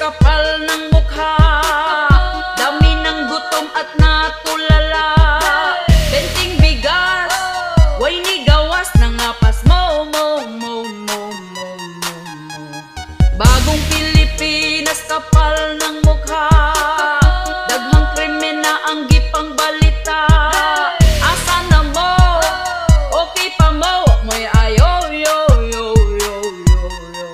Kapal ng mukha, dami ng gutom at natulala. Benting bigas, way ni gawas, nangapas mo, mo, mo, mo, mo, mo, mo. Bagong Pilipinas, kapal ng mukha, daghang krimen na ang gipang balita. Asa na mo? Okay pa mo? Mo'y ayo, yo, yo, yo, yo, yo.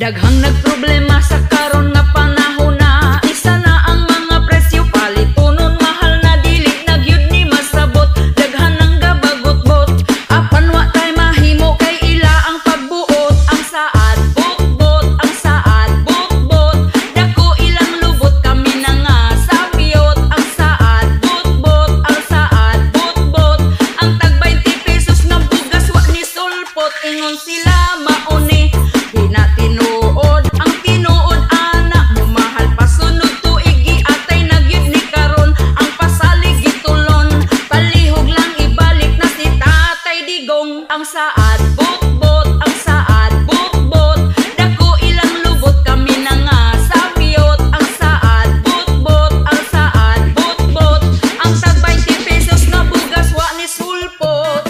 Daghang nagproblema sa karon nga panahon na. Isa na ang mga presyo, palitunon mahal na, dili na gyud ni masabot. Daghan ang gabagot-bot, apan wa tay mahimo kay ila ang pagbuot. Ang saad bot-bot, ang saad bot-bot, dako ilang lubot, kami na nga sapiyot. Ang saad bot-bot, ang saad bot-bot, ang tag 20 pesos nga bugas wa ni sulpot. Ingon sila mauni, di na tinuod ang tinuod ana, mumahal pa sunod tuig, giatay na gyud ni karon. Ang pasalig gitulon, palihog lang ibalik na si Tatay Digong. Ang saad bot-bot, ang saad bot-bot, dako ilang lubot, kami na nga sapiyot. Ang saad bot-bot, ang saad bot-bot, ang tag 20 pesos nga bugas wa ni sulpot.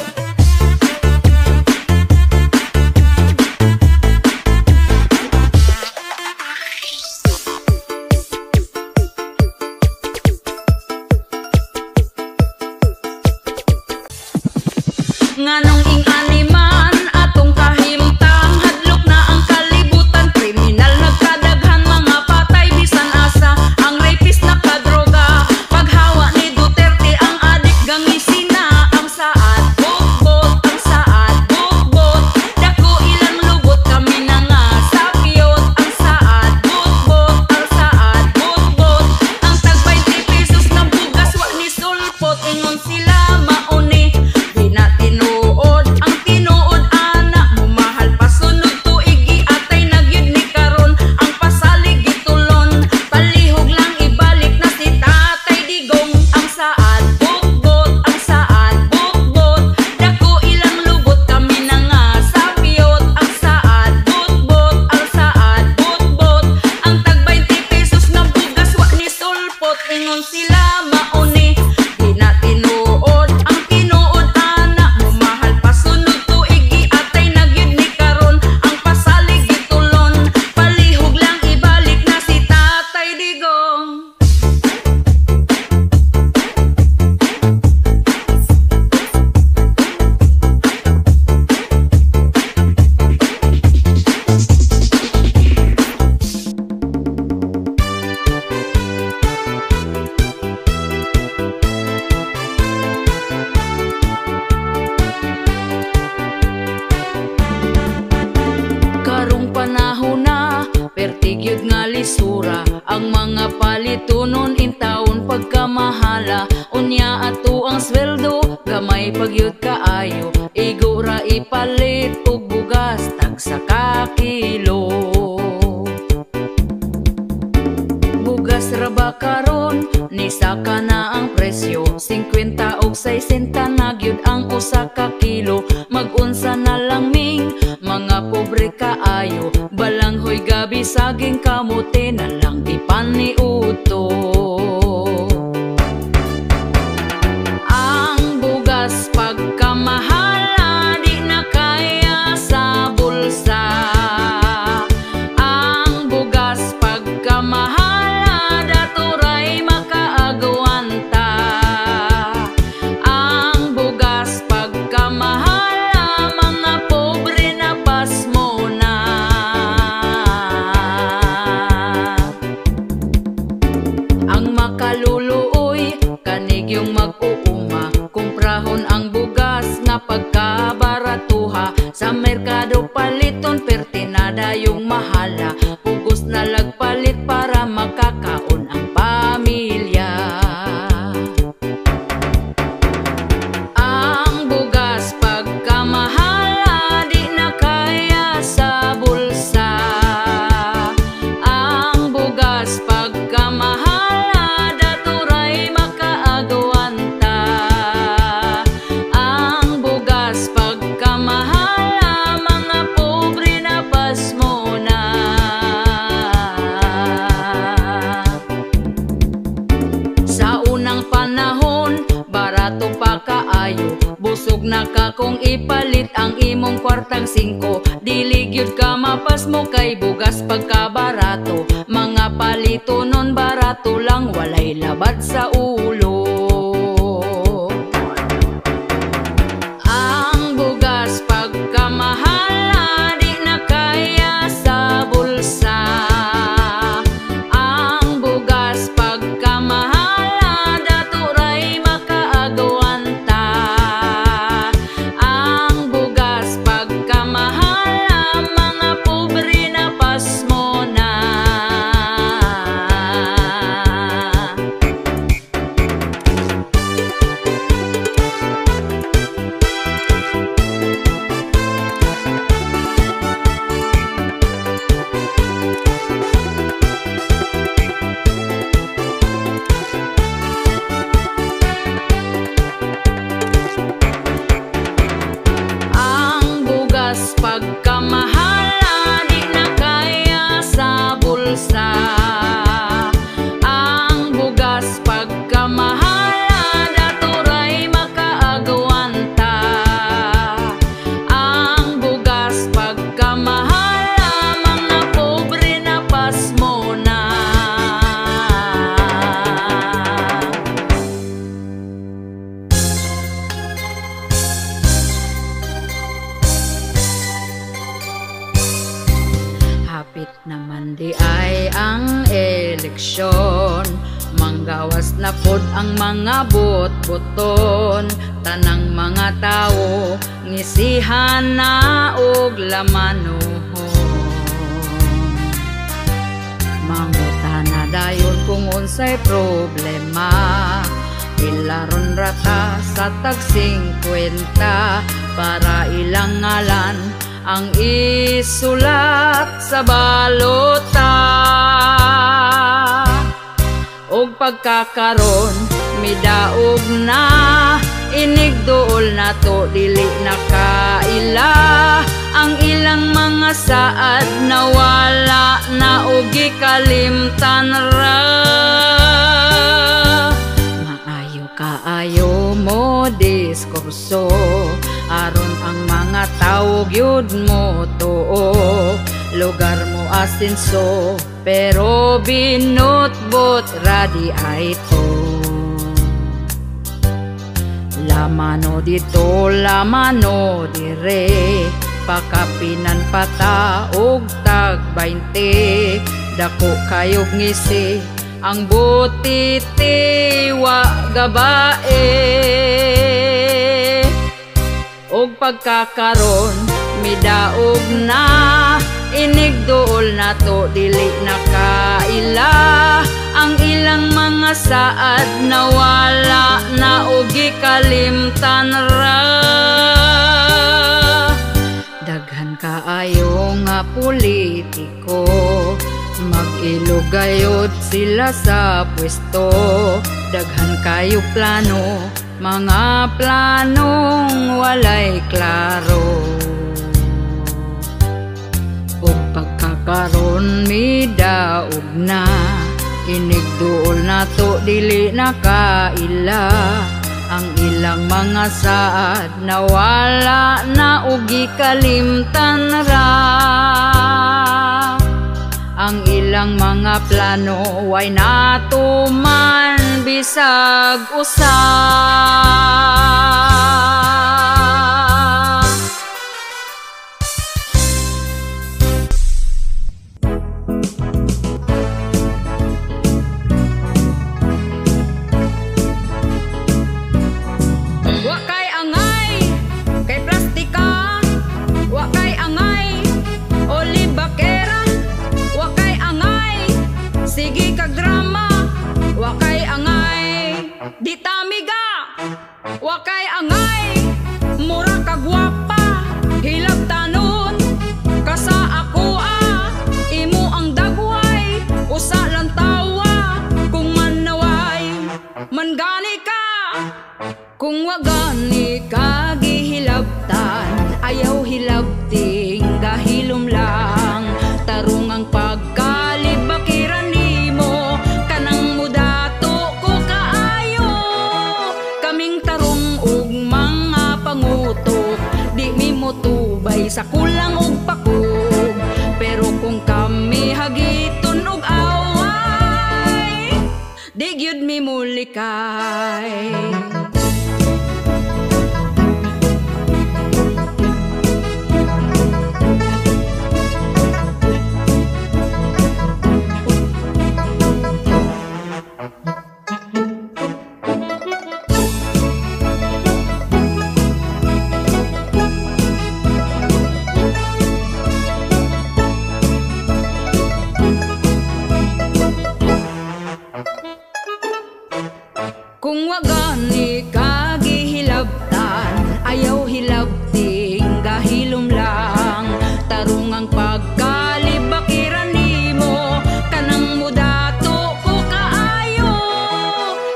Nganong ing-ani man atong kahimtang, hadlok na ang kalibutan, kriminal nagkadaghan, mga patay bisan asa, ang rapist nakadroga, paghawa ni Duterte ang adik gangisina. Ang saad bot-bot, ang saad bot-bot, dako ilang lubot, kami na nga sapiyot. Ang saad bot-bot, ang saad bot-bot, ang tag 20 pesos nga bugas wa ni sulpot. Ingon sila mauni, di na tinuod ang tinuod ana, mumahal pa sunod tuig, giatay na gyud ni karon. Ang pasalig gitulon, palihog lang ibalik na si Tatay Digong. Ang saad bot-bot, ang saad bot-bot, dako ilang lubot, kami na nga sapiyot. Ang saad bot-bot, ang saad bot-bot, ang tag 20 pesos nga bugas wa ni sulpot. Ingon sila mauni, di na tinuod ang tinuod ana, mumahal pa sunod tuig, giatay na gyud ni karon. Ang pasalig gitulon, palihog lang ibalik na si Tatay Digong. Karong panahon na, pertigyod nga lisura, ang mga palitunon intawon pagkamahala. Unya ato ang sweldo, gamay pagyud kaayo, igo ra ipalit og bugas tagsa ka kilo. Bugas ra ba karon, nisaka na ang presyo, 50 og 60 na gyud ang usa ka kilo. Mag-unsa na lang ming mga pobre kaayo, balanghoy gabi saging kamote na lang ipaniudto. Ang bugas pagkamahala, di na kaya sa bulsa. Ang bugas pagkamahala, daturay makaagwanta. Ang bugas pagkamahala, mga pobre na pasmo na. Ang makaluluoy, kanigyong mag-uuma, kumprahon ang bugas nga pagkabaratuha. Sa merkado paliton, pertinada yung mahala, pugos na lagpalit para makakaon ang pamilya. Ang bugas pagkamahala, di na kaya sa bulsa. Ang bugas pagkamahala, daturay makaagwanta. Ang bugas pagkamahala, gyud ka mapasmo kay bugas pagkabarato, mga palito nun barato lang, walay labad sa ulo. Ang bugas pagkamahala, di na kaya sa bulsa. Ang bugas pagkamahala, daturay makaagwanta. Ang bugas pagkamahala, mga pobre na pasmo na. Ang bugas pagkamahala, di na kaya sa bulsa. Ang bugas pagkamahala, daturay makaagwanta. Ang bugas pagkamahala, mga pobre na pasmo na. Hapit naman di ay ang eleksyon, manggawas na pod ang mga bot-boton. Tanang mga tawo ngisihan na og lamanohon. Manguta na dayon kung unsay problema, ilaron rata sa tag 50 para ilang ngalan ang isulat sa balota. Og pagkakaron midaog na, inigduol na to, dili na kaila. Ang ilang mga saad nawala na og gikalimtan ra. Maayo kaayo mo diskurso, aron ang mga tawo gyud mo tuo. Lugar mo asenso, pero binutbot ra di ay to. Lamano dito, lamano dire, pakapinan pata og tag 20. Dako kayog ngisi, ang butiti wa gabae. Og pagkakaron midaog na, inigduol na to, dili na kaila. Ang ilang mga saad nawala na og gikalimtan ra. Daghan kaayo nga politiko, mag-ilugayod sila sa pwesto. Daghan kayo plano, mga planong walay klaro. Ug pagkakaron midaog na, inigduol na to, dili na kaila. Ang ilang mga saad nawala na og gikalimtan ra. Ang ilang mga plano way natuman bisag usa. Wa kay angay kay plastika, wa kay angay olibakera, wa kay angay sige kag drama, wa kay angay di tamiga, wa kay angay mura kag gwapa, hilabtanon ka sa akoa, imo ang dagway usa lang tawa, kung manaway man gani ka. Kung wa gani ka gihilabtan, ayaw hilabting gahilom lang. Tarong ang pagkalibakiran nimo, kanang mudato ko kaayo. Kaming tarong og mga pangutok, di mi motubay sa kulang og pako. mulikay. Kung wa gani ka gihilabtan, ayaw hilabting gahilom lang. Tarong ang pagkalibakiran nimo, kanang mudato ko kaayo.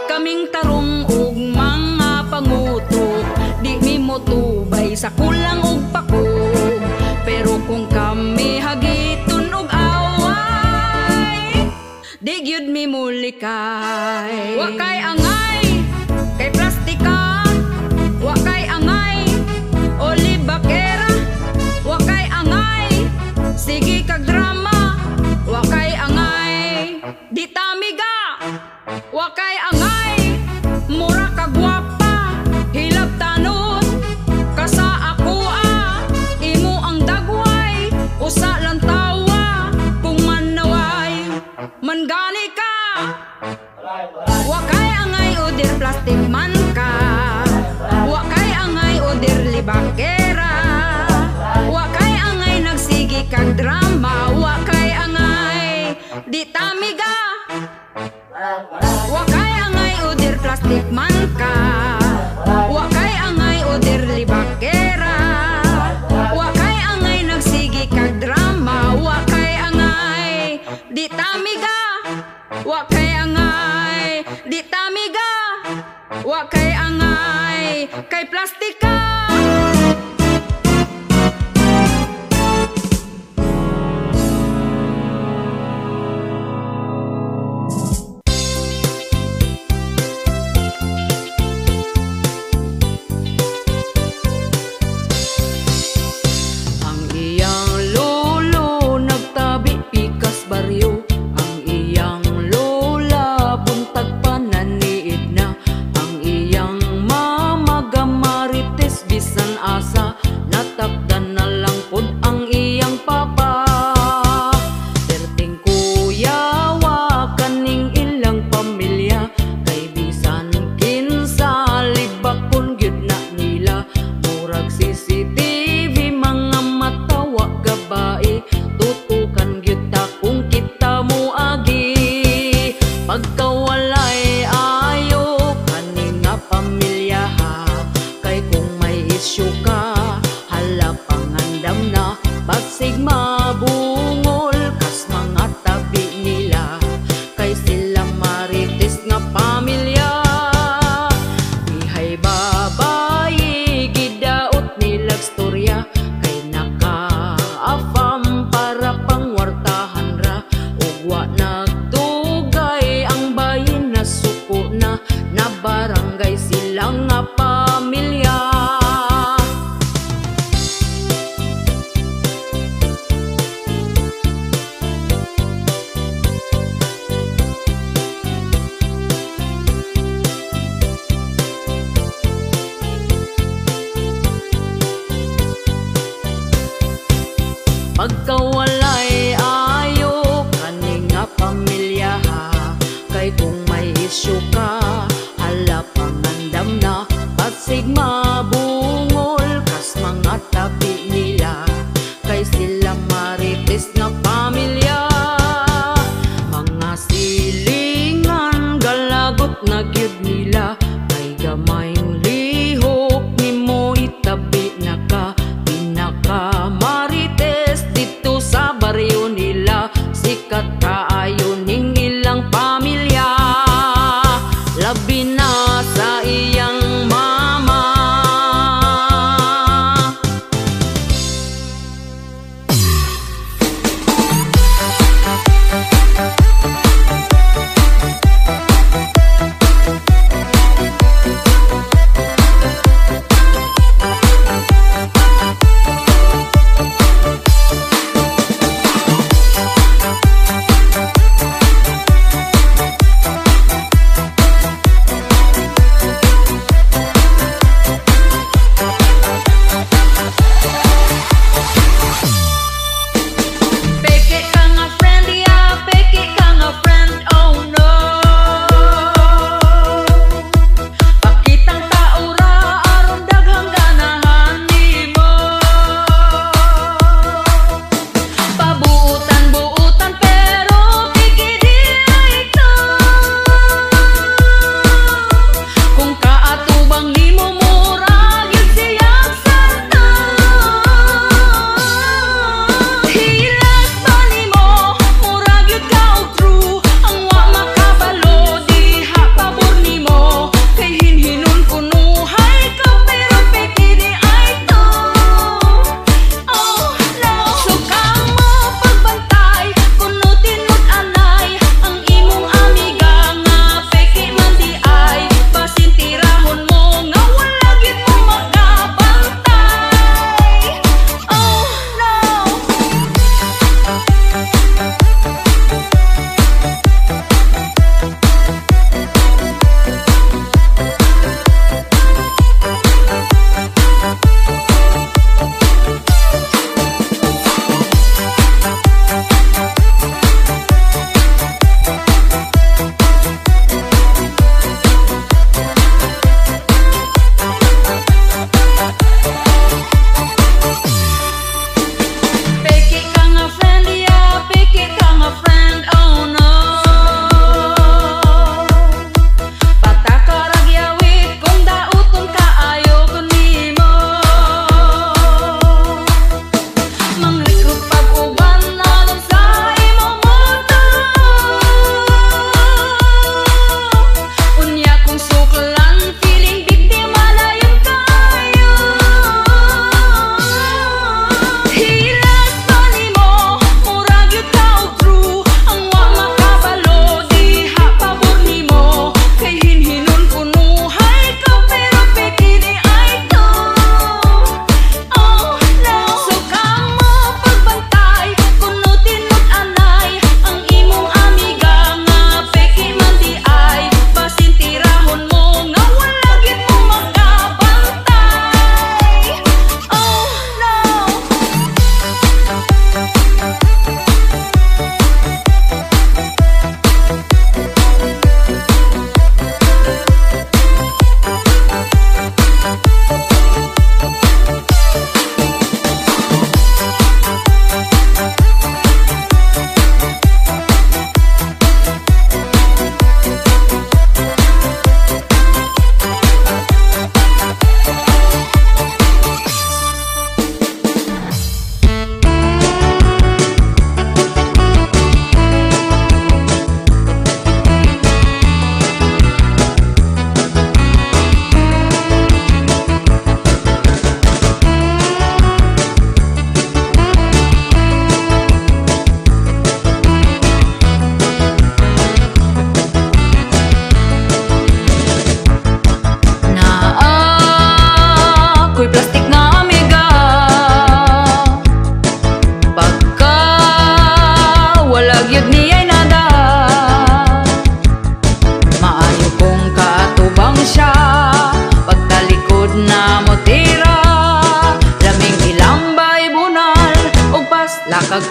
Kaming tarong og mga pangutok, di mi motubay sa kulang og pakog. Pero kung kami hagiton og away, di gyud mi mulikay. Wa kay angay kay plastika, wa kay angay olibakera, wa kay angay sige kag drama, wa kay angay di tamiga, wa kay angay mura ka gwapa, hilabtanon ka sa akoa, imo ang dagway usa lang tawa, kung manaway man gani ka. Wa kay angay oder plastic man ka, wa kay angay oder libakera, wa kay angay nagsige kag drama, wa kay angay di tamiga. Wa kay angay oder plastic man ka, wa kay angay oder libakera, wa kay angay nagsige kag drama, wa kay angay di tamiga. Wa kay angay di tamiga, wa kay angay kay plastika. Ang iyang lolo nagtabi pikas baryo, ang iyang lola buntag pananiid na, ang iyang mama gamarites bisan asa, natakdan na lang pod ang iyang papa. Perting kuyawa kaning ilang pamilya, kay bisan kinsa libakon gyud na nila, murag CCTV mga matawa gabae, tutukan gyud ta kung kita moagi. Pagkawalay ayo kani nga pamilya ha, kay kung may isyu ka hala pangandam na, basig mabungol kas mga tabi nila, kay sila marites nga pamilya. Ihay babayi gidaot nilag storya, kay nakaafam para pangwartahan ra, ug wa nagdugay ang bayin na suko na, na barangay sila nga pamilya. Pagkawalay ayo kani nga pamilya ha, kay kung may isyu ka hala pangandam na, basig mabungol kas mga tabi nila, kay sila marites nga pamilya. Mga silingan galagot na gyud nila, kay gamayng lihok nimo itabi na ka, pinaka marites dito sa baryo nila, sikat kaayo ning ilang pamilya, labi na sa iyang mama.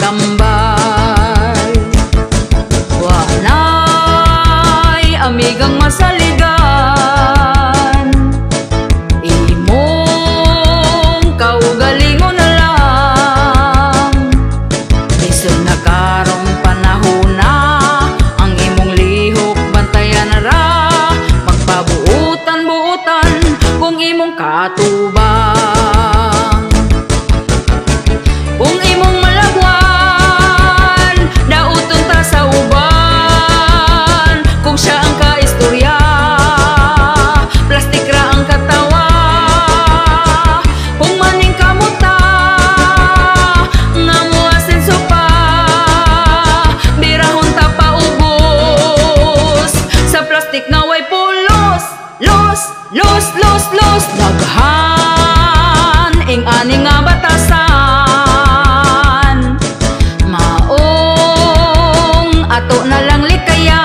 tambal. Wa na'y amigang masaligan, imong kaugalingon na lang. Lisod na karong panahona, ang imong lihok bantayan na ra. Magpabuotan-buotan kung imong katubang. Kung imong malabwan, dauton ta sa uban. Kung siya ang kaistorya, plastik ra ang katawa. Kung maning kamuta, nga moasenso pa, birahon ta paubos sa plastik nga way pulos. Los, los, los, los. Daghan ing ani nga batasan, maong ato na lang likayan.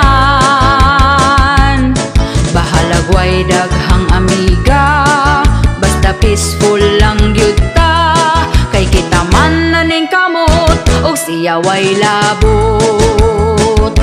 Bahalag way daghang amiga, basta peaceful lang gyud ta. Kay kita man naning kamot og siya way labot.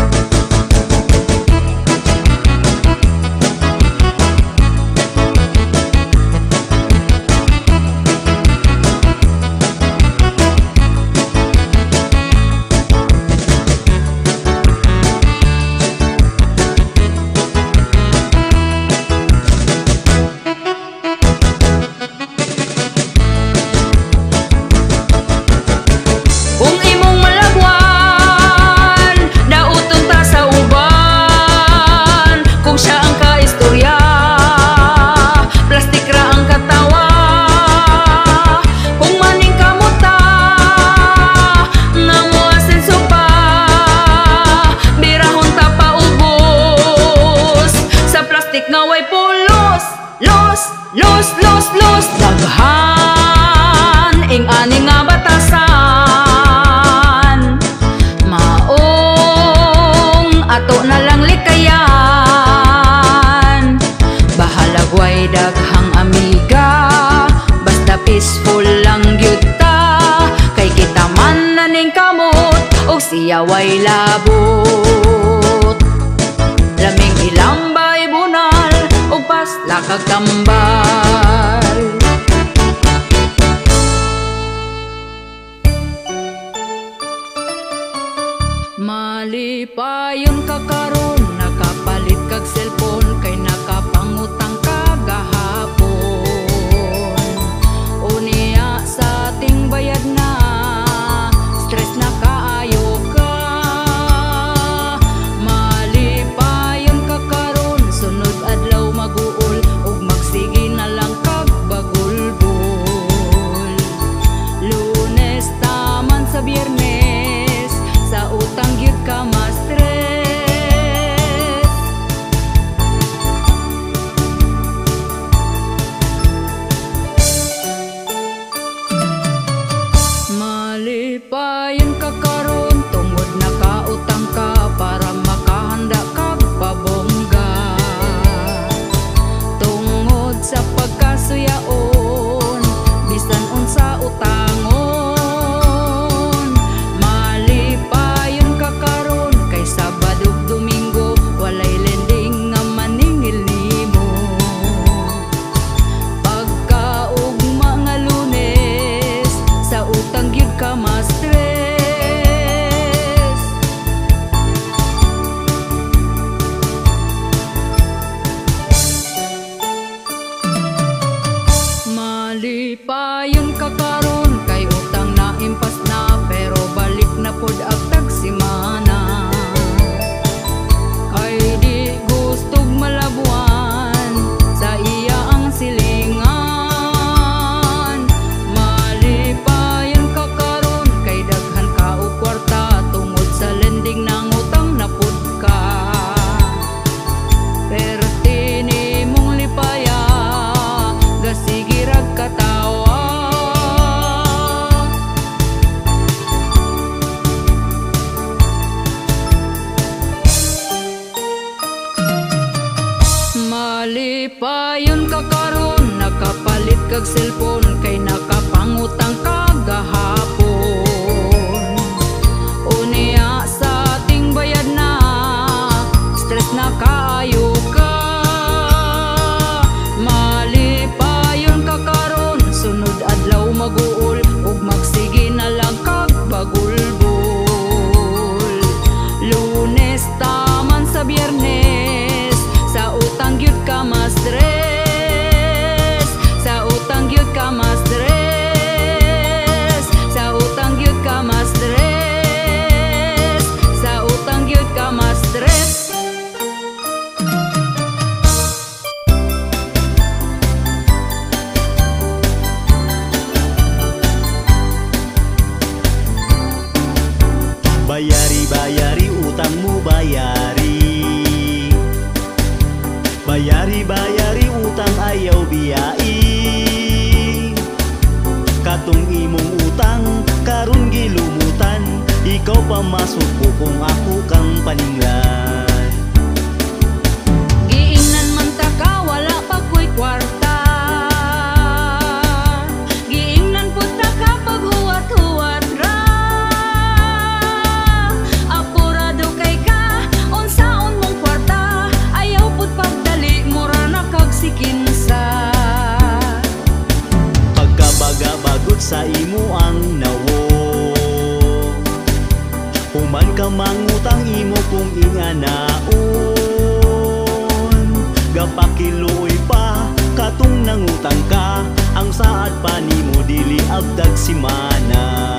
Kung imong malabwan, dauton ta sa uban. Kung siya ang kaistorya, plastik ra ang katawa. Kung maning kamuta, nga moasenso pa, birahon ta paubos sa plastik nga way pulos. Los, los, los, los. Daghan ing ani nga batasan, maong ato na lang likayan. Bahalag way daghang amiga, basta peaceful lang gyud ta. Kay kita man naning kamot og siya way labot. Laming ilambay bunal og paslakag tambal. Malipayon ka karon, nakapalit kag cellphone kay nakapangutang ka gahapon. Unya sa ating bayad na, stress na kaayo ka. Malipayon ka karon, sunod adlaw maguol ug magsige na lang kag bagulbol. Lunes taman sa Biyernes, sa utang gyud ka ma-stress. Malipayon ka karon tungod nakautang ka para makahanda kag pabongga. Tungod sa pagkasuyaon, bisan unsa utangon. Malipayon ka karon kay Sabado ug Domingo walay lending nga maningil nimo. Pagkaugma nga Lunes, sa utang gyud ka ma-stress. Malipayon ka karon kay utang na impas na, pero balik na pod ang tagsimana. Kay di gustog malabuan sa iya ang silingan. Malipayon ka karon kay daghan ka og kwarta tungod sa lending nang utang na pud ka. Perti nimong lipaya, gasige rag katawa. Malipayon ka karon, nakapalit kag cellphone kay nakapangutang ka gahapon. Bayari, bayari utang mo, bayari. Bayari, bayari utang, ayaw biyai. Katong imong utang karon gilumutan, ikaw pa masuko kung ako kang paninglan. Giingnan man ta ka, wala pa ko'y kwarta. Giingnan pud ta ka, paghuwat-huwat ra. Apurado kay ka, unsaon mong kwarta? Ayaw pud pagdali, mura na kag sikinsa. Pagkabaga-bagod sa imo ang nawong, human ka mangutang imo kung inganaon. Gapakiluoy pa katong nangutang ka, ang saad pa nimo dili abdag simana.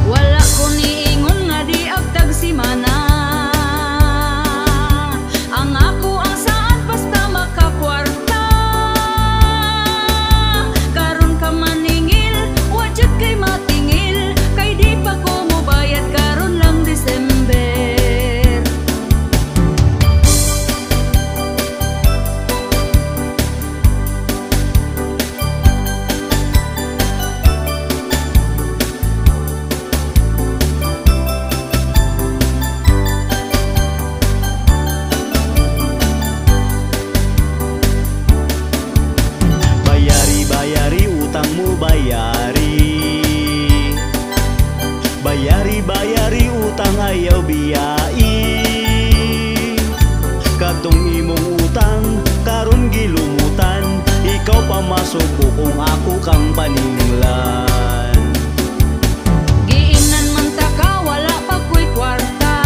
Wala ko niingon nga di abtag simana. Ang ako ang saad basta makakwarta. Karon ka maningil, wa jud kay matingil, kay di pa ko mobayad karon lang December. Bayari, bayari utang mo, bayari. Bayari, bayari utang, ayaw biyai. Katong imong utang karon gilumutan, ikaw pa masuko kung ako kang paninglan. Giingnan man ta ka, wala pa ko'y kwarta.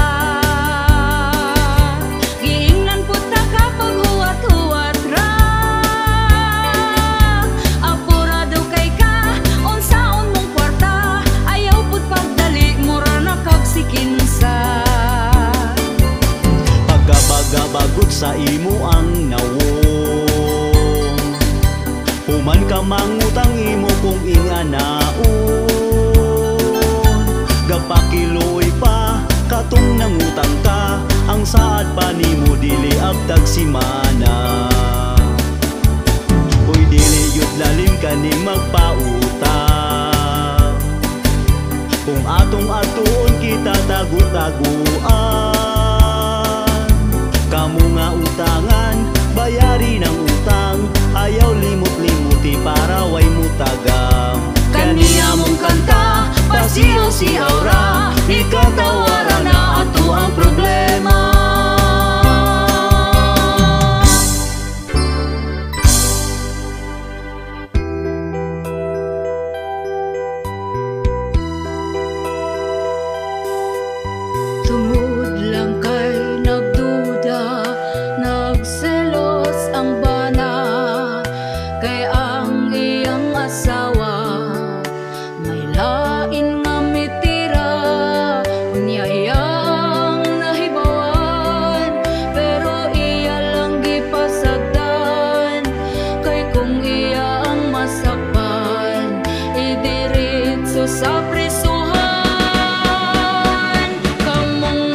Giingnan pud ta ka, paghuwat-huwat ra. Apurado kay ka, unsaon mong kwarta? Ayaw pud pagdali, mura na kag sikinsa. Pagkabaga-bagot sa imo ang nawong, human ka mangutang imo kung inganaon. Gapakiluoy pa katong nangutang ka, ang saad pa nimo dili abtag simana. Uy, dili yun lalim kaning magpautang, kung atong atuon kita tagu-taguan. Kamu nga utangan, bayari ng utang, ayaw limot-limuti para way mutagam. Kaniya mong kanta, pasiyaw-siyaw ra, ikatawara na ato ang problema. Tungod lang kay nagduda, nagselos ang bana, kay ang iyang asawa may lain nga mitira. Unya iyang nahibawan, pero iya lang gipasagdan, kay kung iya ang masakpan, idiretso sa prisuhan. Kamong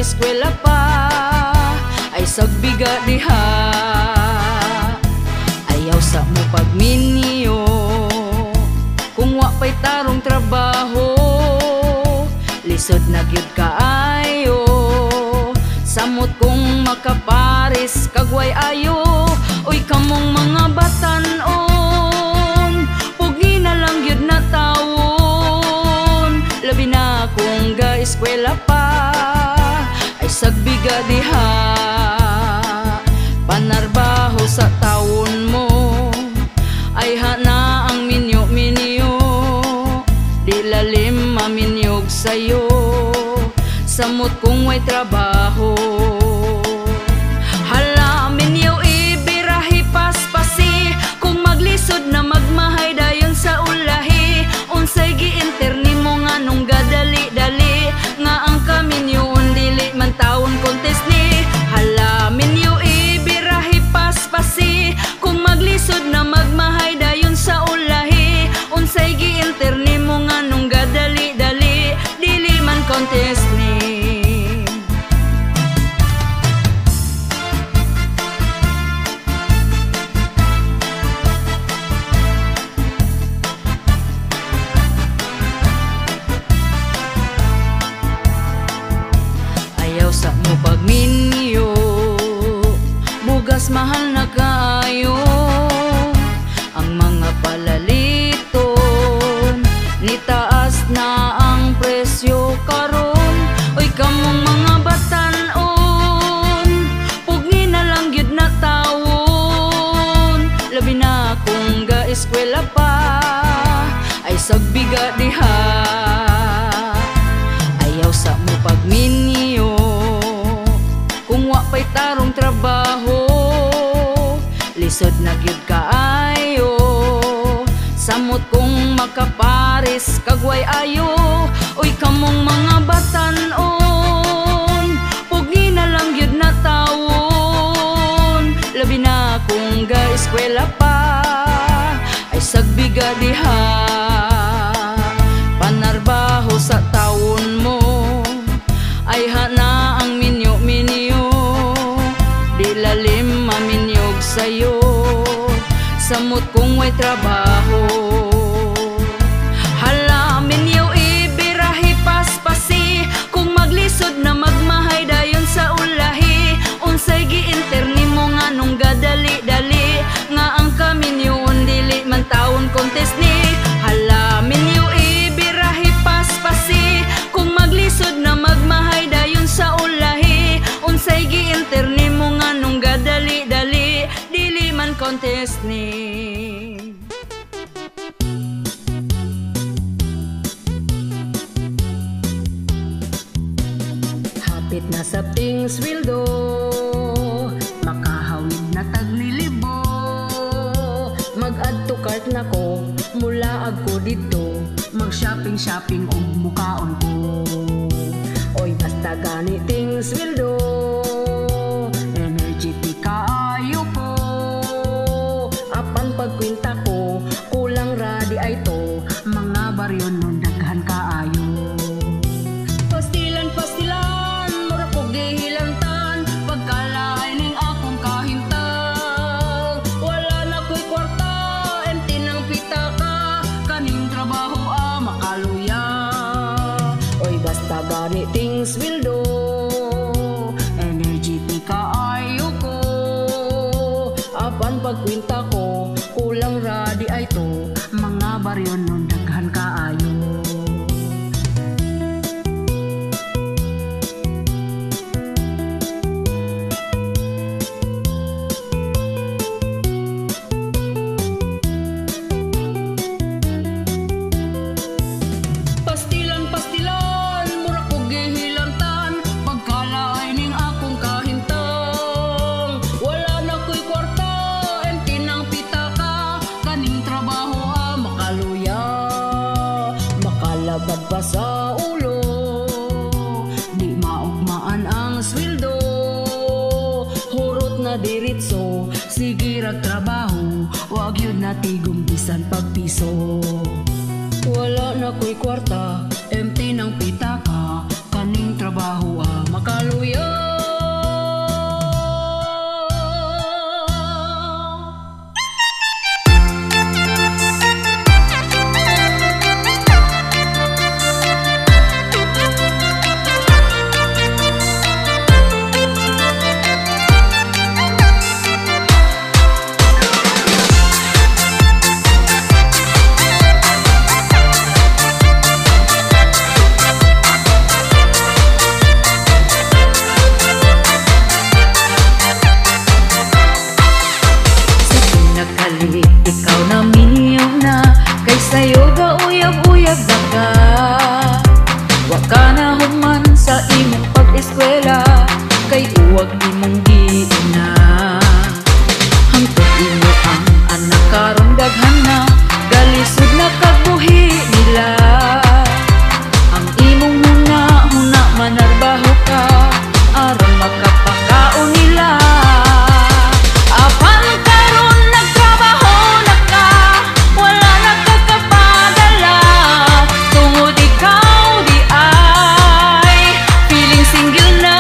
ga-eskwela pa ay sagbiga diha. Ayaw sa mo pagminyo kung wa pa'y tarong trabaho, lisod na gyud kaayo. Samot kung makapares kagway ayo. Uy kamong mga batan-on, pugi na lang gyud na tawon. Labi na kung ga-eskwela pa ay sagbiga diha. Panarbaho sa tawon mo ay hana ang minyo-minyo, di lalim maminyog sayo. Samot kung way trabaho. Hala minyo ibirahi paspasi, kung maglisod na magmahay dayon sa ulahi. Unsay gi-enter nimo nga nung gadali-dali, nga ang kaminyoon dili man tawon contest ni. Hala minyo ibirahi paspasi, kung maglisod na magmahay dayon sa ulahi. Unsay gi-enter nimo nga nung gadali-dali, dili man contest ni. Ayaw sa mo pagminyo, bugas mahal na kayo. Ang mga palaliton, nitaas na ang presyo karon. Uy kamong mga batan-on, pugni na lang gyud na tawon. Labi na kung ga-eskwela pa ay sagbiga diha. Ayaw sa mo pagminyo kung wa pa'y tarong trabaho, lisod na gyud kaayo. Samot kung makapares kagway ayo. Uy kamong mga batan-on, pugi na lang gyud na tawon. Labi na kung ga-eskwela pa ay sagbiga diha. Panarbaho sa tawon mo ay hana ang minyo-minyo, di lalim maminyog sayo. Samot kung way trabaho. Hala minyo ibirahi paspasi, kung maglisod na magmahay dayon sa ulahi. Unsay gi-enter nimo nga nung gadali-dali, nga ang kaminyoon dili man tawon contest ni. Hala minyo ibirahi paspasi, kung maglisod na magmahay dayon sa ulahi. Unsay gi-enter nimo nga nung gadali-dali, dili man contest ni. Hapit na sabting sweldo, makahawid na taglilibo. Mag-add to cart na ko, mulaag ko dito, mag-shopping-shopping og mukaon ko. Oy basta gani ting sweldo, energetic kaayo ko. Apan pagkwenta ko, kulang ra di ay to, mga baryo nun daghan kaayo. Pastilan, pastilan, mura ko gihilantan, pagkalain ning akong kahimtang. Wala na ko'y kwarta, empty ng pitaka, kaning trabaho makaluya. Oy basta gani ting sweldo, energetic kaayo ko. Apan pagkwenta ko, kulang ra di ay to, mga baryo nun daghan kaayo. Pastilan, pastilan, mura ko gihilantan, pagkalain ning akong kahimtang. Wala na ko'y kwarta, empty ng pitaka, kaning trabaho makaluya. Makalabad pa sa ulo, di maugmaan ang sweldo. Hurot na diretso, sige rag trabaho, wag yun na tigom bisan pagpiso. Wala na ko'y kwarta, empty ng pitaka, kaning trabaho makaluya. Nahuman sa imong pag-eskwela kay uwag imong giuna. Hangtod imo ang anak karon daghan na, galisod na kag buhi nila. Ang imong huna-huna, manarbaho ka aron makapakaon nila. Apan karon nagtrabaho na ka, wala na ka kapadala tungod ikaw diay feeling single na.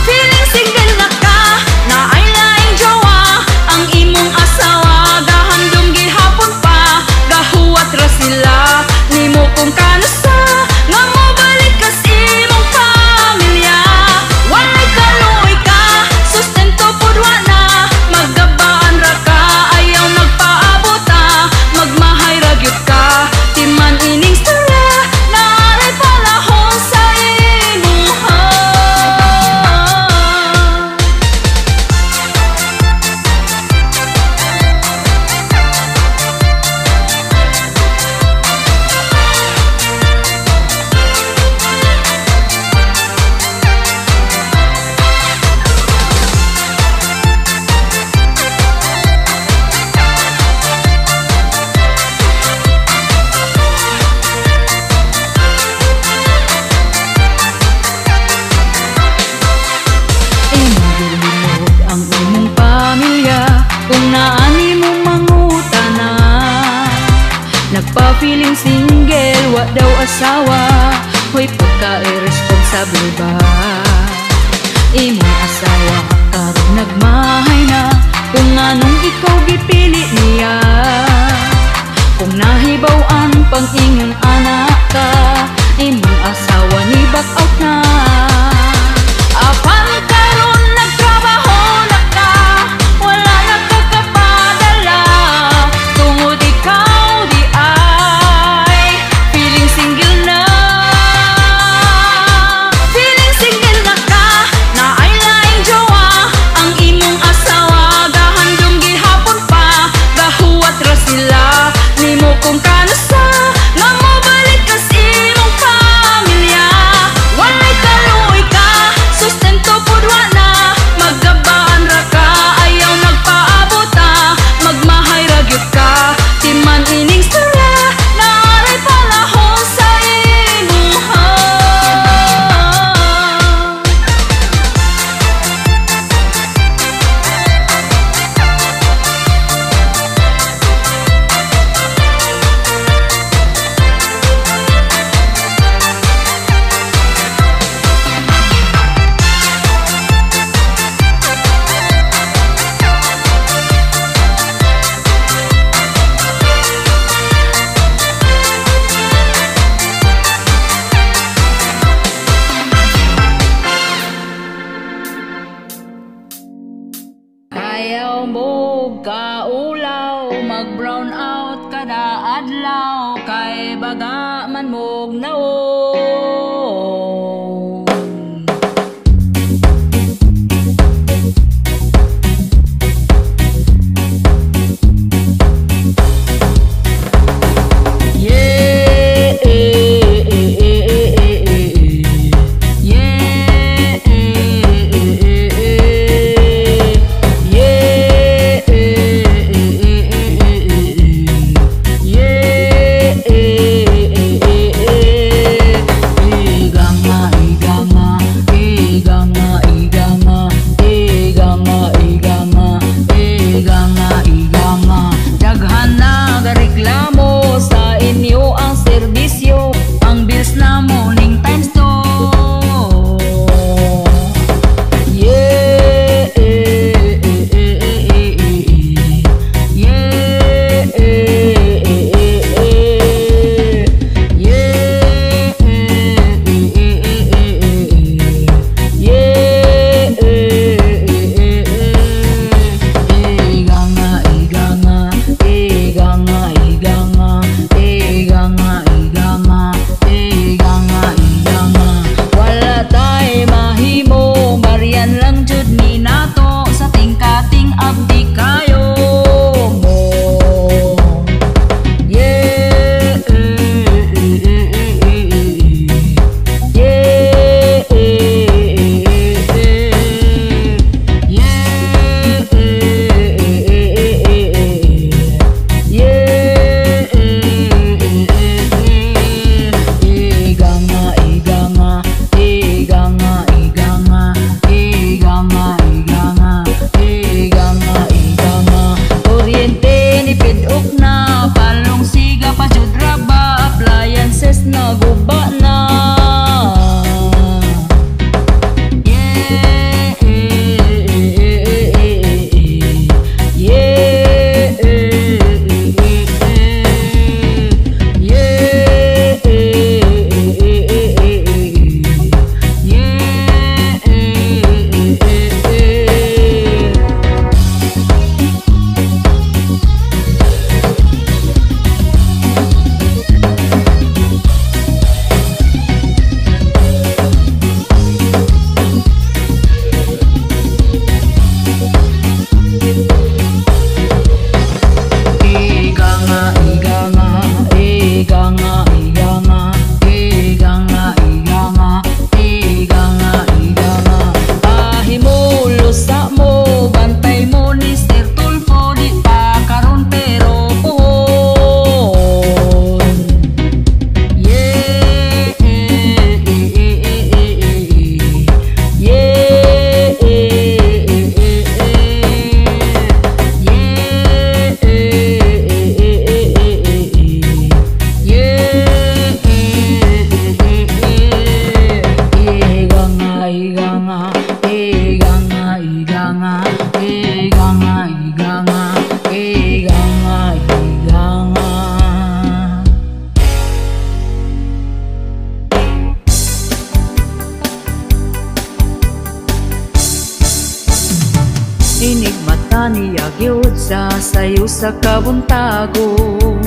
Feeling single na ka, naay laing jowa. Ang imong asawa gahandom gihapon pa, gahuwat ra sila nimo kung kanusa nga mobalik ka sa imong pamilya. Walay kaluoy ka, sustento pud wa na, maggabaan ra ka, ayaw nagpaabota, magmahay ra gyud ka. Timan ining storya, naaray panahon sa imuha. Imong gilimod ang imong pamilya kung naa nimo mangutana. Nagpa-feeling single, wa daw asawa. Hoy, pagka-irresponsible ba? Imong asawa karon nagmahay na, kung anong ikaw gipili niya. Kung nahibaw-an pang ingon anak ka, imong asawa ni back out na. Apan karon nagtrabaho na ka, wala na ka kapadala tungod ikaw diay feeling single na. Feeling single na ka, naay laing jowa. Ang imong asawa gahandom gihapon pa, gahuwat ra sila nimo kung kanusa nga mobalik ka sa imong pamilya. Walay kaluoy ka, sustento pud wa na, maggabaan ra ka, ayaw nagpaabota, magmahay ra gyud ka. Timan ining storya, naaray panahon sa imuha. Ayaw mo kaulaw, mag-brown out kada adlaw, kay baga man mog naong. Yeah, eh, eh, eh, eh, eh, eh, eh. Yeah, eh, eh, eh, eh. Yeah, eh, eh, eh, eh, eh, eh. Yeah, eh, eh, eh, eh. Maguba na. Yeah, yeah, yeah, yeah. Iga nga, iga nga, iga nga, iga nga, iga nga, iga nga, iga nga, iga nga. Pahimulos sa mo, bantay mo ni Sir Tulfo, di pa karon pero puhon. Yeah, yeah, yeah, yeah. Iga nga, iga nga, iga nga, iga nga, iga nga, iga nga, iga nga, iga nga. Inigmata niya gyud sa sayo sa kabuntagon.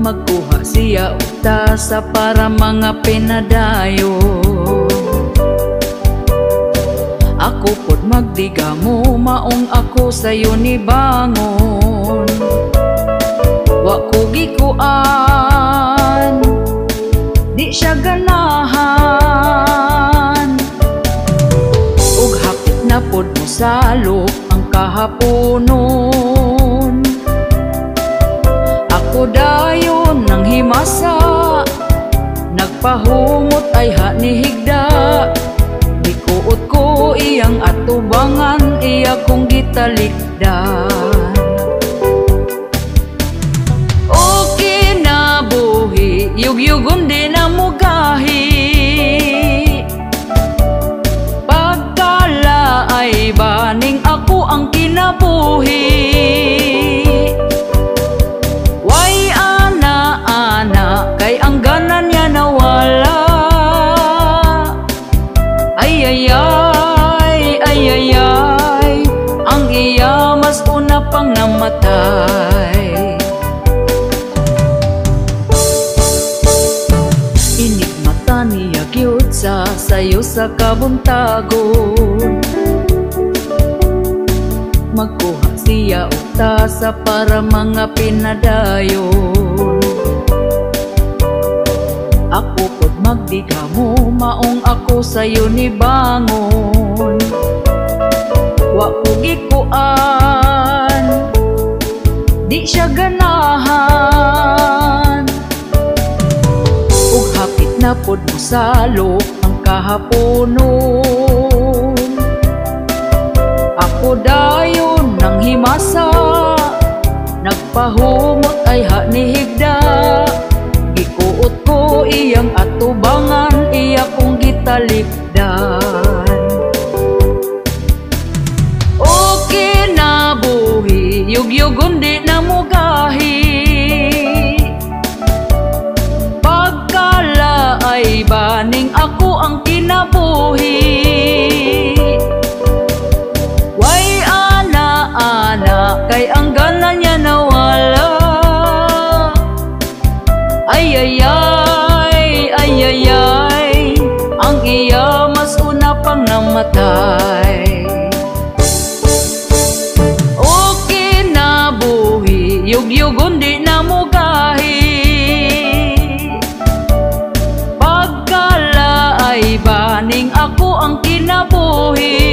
Magkuha siya og tasa para mga pinadayon. Ako pod magdigamo, maong ako sayo ni bangon. Wa ko gikuan, di siya ganahan. Ug hapit na pod mosalop ang kahaponon. Ako dayon nang himasa, nagpahumot ay ha ni higda. Gikuot ko iyang atubangan, iya kong gitalikdan. O kinabuhi, yugyugon di na mugahi. Pagkala ay baning ako ang kinabuhi. Way ana ana, kay ang gana niya nawala. Ay ay ay, ay ay ay, ang iya mas una pang namatay. Inigmata niya gyud sa sayo sa kabuntagon. Magkuha siya og tasa para mga pinadayon. Ako pod magdigamo, maong ako sayo ni bangon. Wa ko gikuan, di siya ganahan. Ug hapit na pod mosalop ang kahaponon. Ako dayon nang himasa, nagpahumot ay ha ni higda. Gikuot ko iyang atubangan, iya kong gitalikdan. O kinabuhi, yugyugon di na mugahi. Pagkala ay baning ako ang kinabuhi. Way ana ana, kay ang gana niya nawala. Ay ay ay, ay ay ay, ang iya mas una pang namatay. O kinabuhi, yugyugon di na mugahi. Pagkala ay baning ako ang kinabuhi.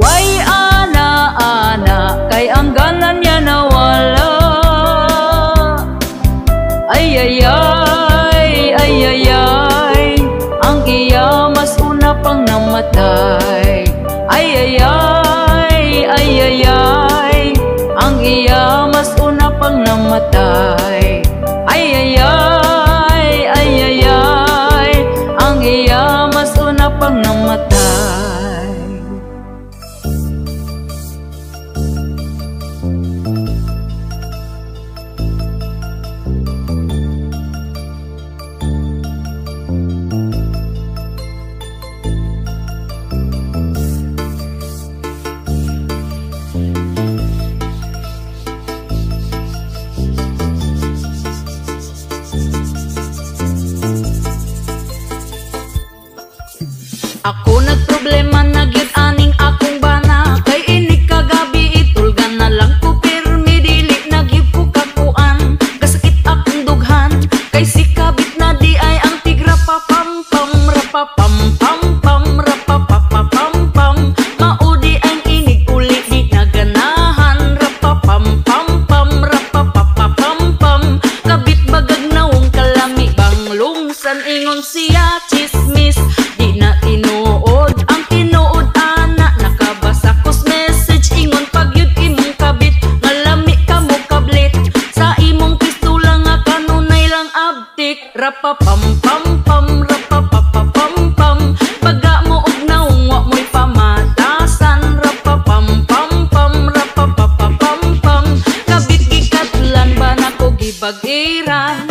Way ana ana, kay ang gana niya nawala. Ay ay ay, ay ay ay, ang iya mas una pang namatay. Ay ay ay, ay ay ay, ang iya mas una pang namatay. namatay. Ay ay ay, ay ay ay, ang iya mas una pang namatay. Ako nagproblema na gyud aning akong bana, kay inig kagabi itulgan na lang ko pirmi, dili na gyud ko kakuan, kasakit akong dughan, kay si kabit na di ay ang tigra pa pam pam rapa pam pam pam rapa pa pa pam pam, maudi ang inig uli di naganahan, rapa pam pam pam rapa pa pa pam pam, kabit bagag nawong kalami bang lungsan, ingon siya chismis di na tinuod ang tinuod ana, nakabasa kos message ingon pagyud imong kabit, nga lami ka mo kablit sa imong pistola nga kanunay lang abtik, rapa pam pam pam rapa pa pa pam pam, baga mo og naong wa mo'y pamatasan, rapa pam pam pam rapa pa pa pam pam, kabit gikatlan ba nako gibag-iran.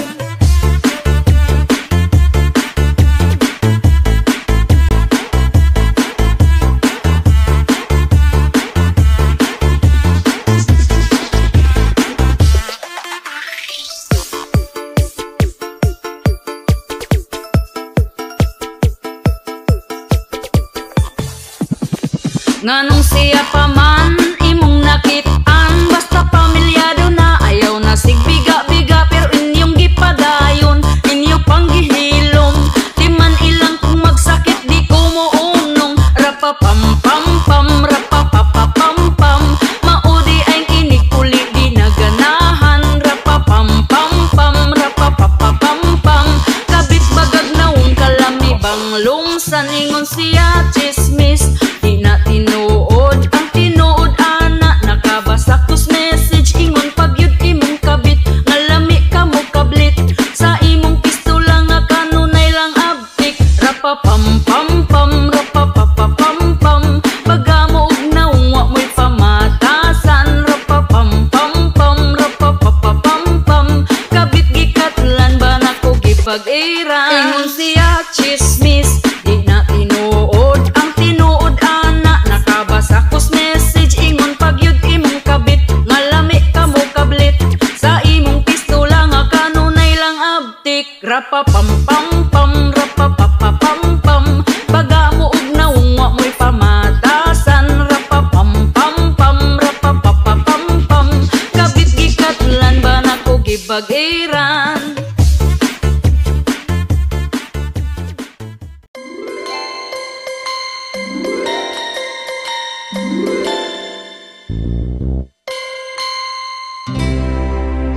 Nganong siya pa man imong nakit-an, basta pamilyado na ayaw na sigbiga-biga, pero inyong gipadayon, inyo pang gihilom, di man ilang kung magsakit di ko mounong, rapa pam pam pam rapa pa pa pam pam, maudi ang inig uli di naganahan, rapa pam pam pam rapa pa pa pam pam, kabit bagag naong kalami bang lungsan, ingon siya chismis di na tinuod ang tinuod ana, nakabasa kos message ingon pagyud imong kabit, nga lami ka mo kablit sa imong pistola nga kanunay lang abtik, rapa pam pam pam rapa pa pa pam pam, baga mo og naong wa mo'y pamatasan, rapa pam pam pam rapa pa pa pam pam, kabit gikatlan ba nako gibag-iran, ingon siya chismis di na tinuod ang tinuod ana, nakabasa kos message ingon pagyud imong kabit, nga lami ka mo kablit sa imong pistola nga kanunay lang abtik, rapa pam pam pam rapa pa pa pam pam, baga mo og naong wa mo'y pamatasan, rapa pam pam pam rapa pa pa pam pam, kabit gikatlan ba nako gibag-iran.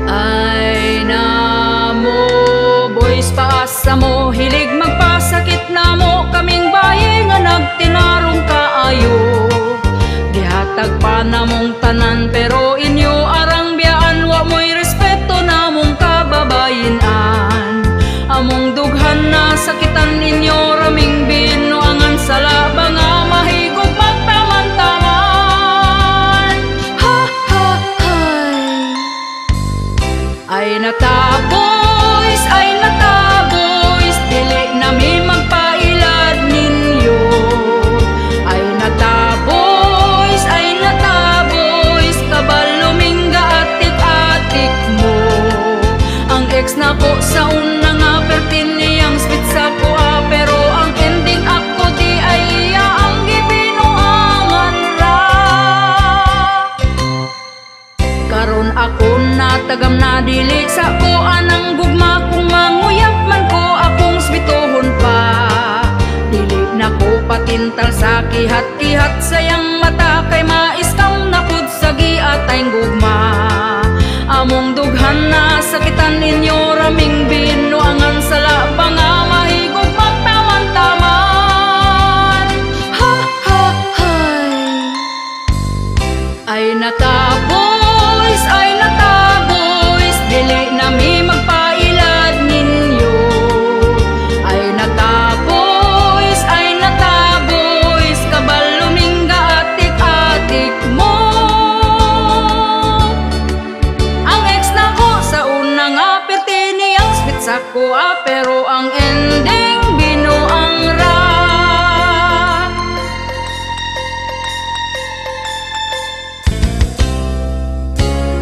Ay namo boys, paasa mo, hilig magpasakit na mo, kaming baye nga nagtinarong kaayo, gihatag pa namong tanan pero inyo arang biyaan, wa mo'y respeto namong kababayenan, among dughan na sakitan ninyo raming binuangan, sa labang nga mahigog magtaman-taman. Ha ha hay. Ay nata boys, ay nata boys, dili nami magpailad ninyo. Ay nata boys, ay nata boys, kabalo mingga atik-atik mo. Ang ex na ko sa una nga pertin niyang spit sa kuha, pero ang ending ako di ay iya ang gibinuangan ra. Karon ako natagam na dili sa ko anang gugma, kung manguyab man ko akong swituhon pa. Dili na ko patintal sa kihat-kihat sayang mata, kay maiskam na pud sa giatay gugma. Among dughan na sakitan ninyo raming binuangan, sa labang nga mahigog magtaman-taman. Ha ha hay. Ay nata boys, ay nata boys, sa kuha, pero ang ending binuang ra.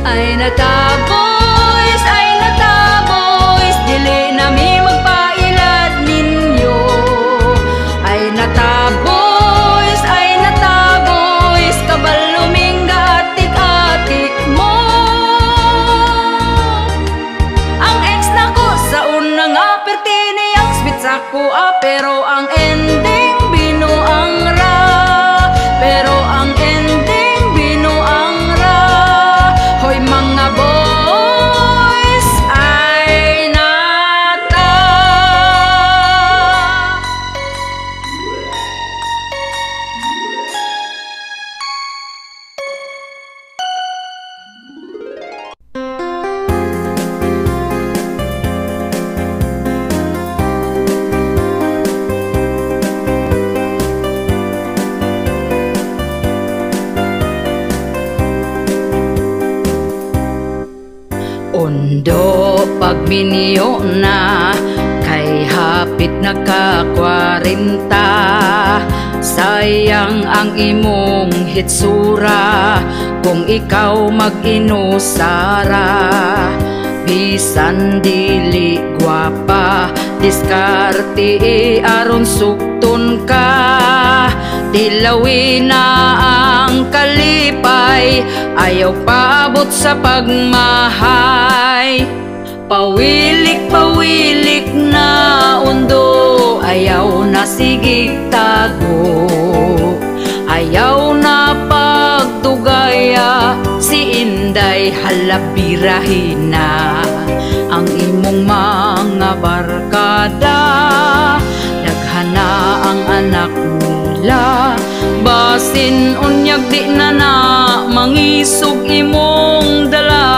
Ay nata boys, ay nata boys, dili na mi magpailad ninyo. Ay nata boys, ay nata boys, kabalo ming gaatik-atik mo. Ang ex nako sa una nga pertini ang sweet sa kuha, pero ang ending binuang ra. Pero ang ending binuang ra. Hoy mga boys, ay nata. Undo pagminyo na, kay hapit naka-kwarenta. Sayang ang imong hitsura kung ikaw mag-inusara. Bisan dili gwapa, diskarte aron sukton ka. Tilawi na ang kalipay, ayaw paabot sa pagmahay. Pawilik, pawilik na undo, ayaw na sige tago. Ayaw na pagdugaya, si Inday halabirahin na. Ang imong mga barkada, daghan na ang anak nila. Basin unyag di na na mangisog imong dala.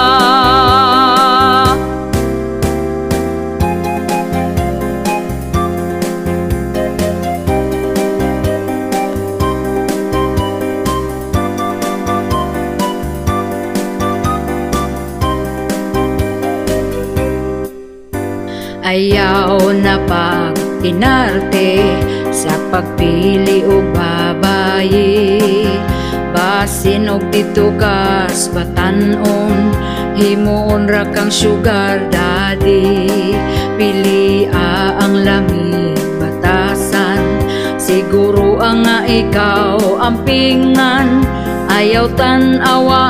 Ayaw na pag-inarte sa pagpili o babaye. Basin og ditugas batan-on, himuon ra kang sugar daddy. Pilia ang lami batasan, siguro ang nga ikaw ang pingan. Ayaw tan-awa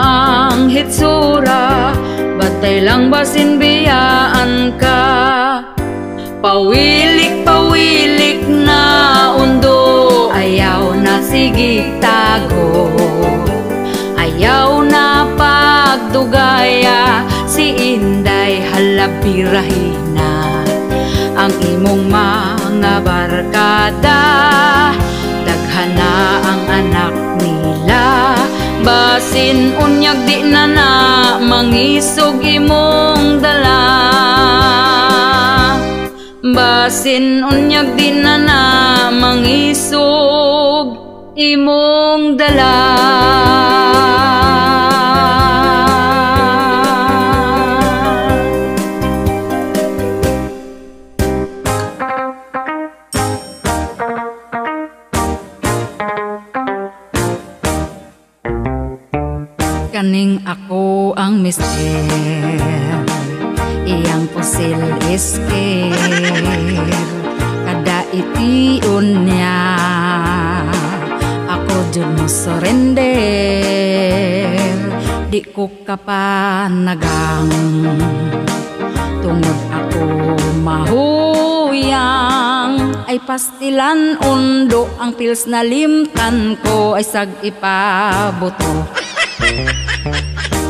ang hitsura, batay lang basin biyaan ka. Pawilik, pawilik na undo, ayaw na sige tago. Ayaw na pagdugaya, si Inday halabirahin na. Ang imong mga barkada, daghan na ang anak nila. Basin unyag di na na mangisog imong dala. Basin unyag di na na mangisog imong dala. Kaning ako ang mister, iyang pusil isker, kada itiun niya ako jud mo surrender. Di ko kapanagang tungod ako mahuyang. Ay pastilan undo ang pills na limtan ko ay sag ipabuto.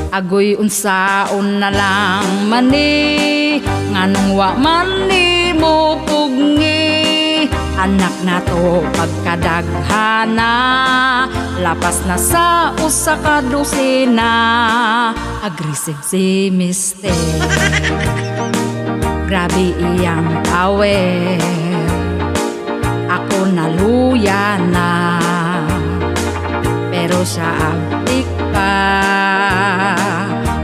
Agoy unsaon na lang mani, nganong wa man ni mo pugngi. Anak na to pagkadaghana, lapas na sa usa ka dosena. Aggressive si mister, grabe iyang power. Ako naluya na, pero siya abtik pa.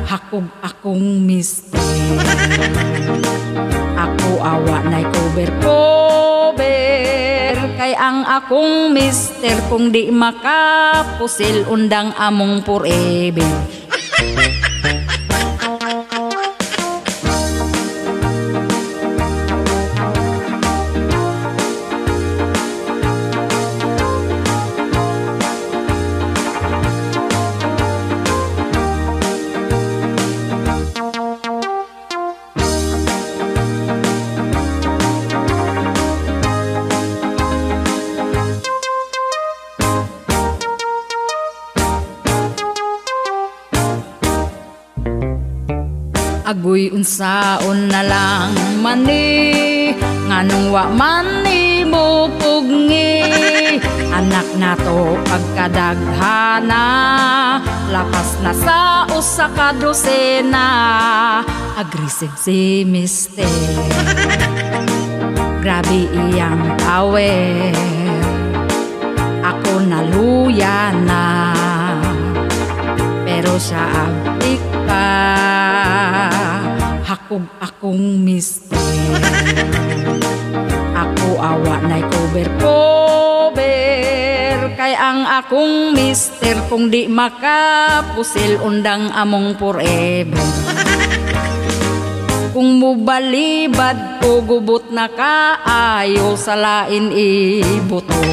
Hakog akong mister, ako akong mister kung di makapusil, undang among forever. Agoy, unsaon na lang mani, nganong wa man nimo pugngi? Anak nato pagkadaghana, lapas na sa usa ka dosena. Aggressive si mister, grabe iyang power. Ako naluya na, pero siya abtik pa. Hakog akong mister, ako awa na'y cover cover. Kay ang akong mister kung di makapusil, undang among forever. Kung mubalibad ko, gubot na kaayo sa lain ibuto.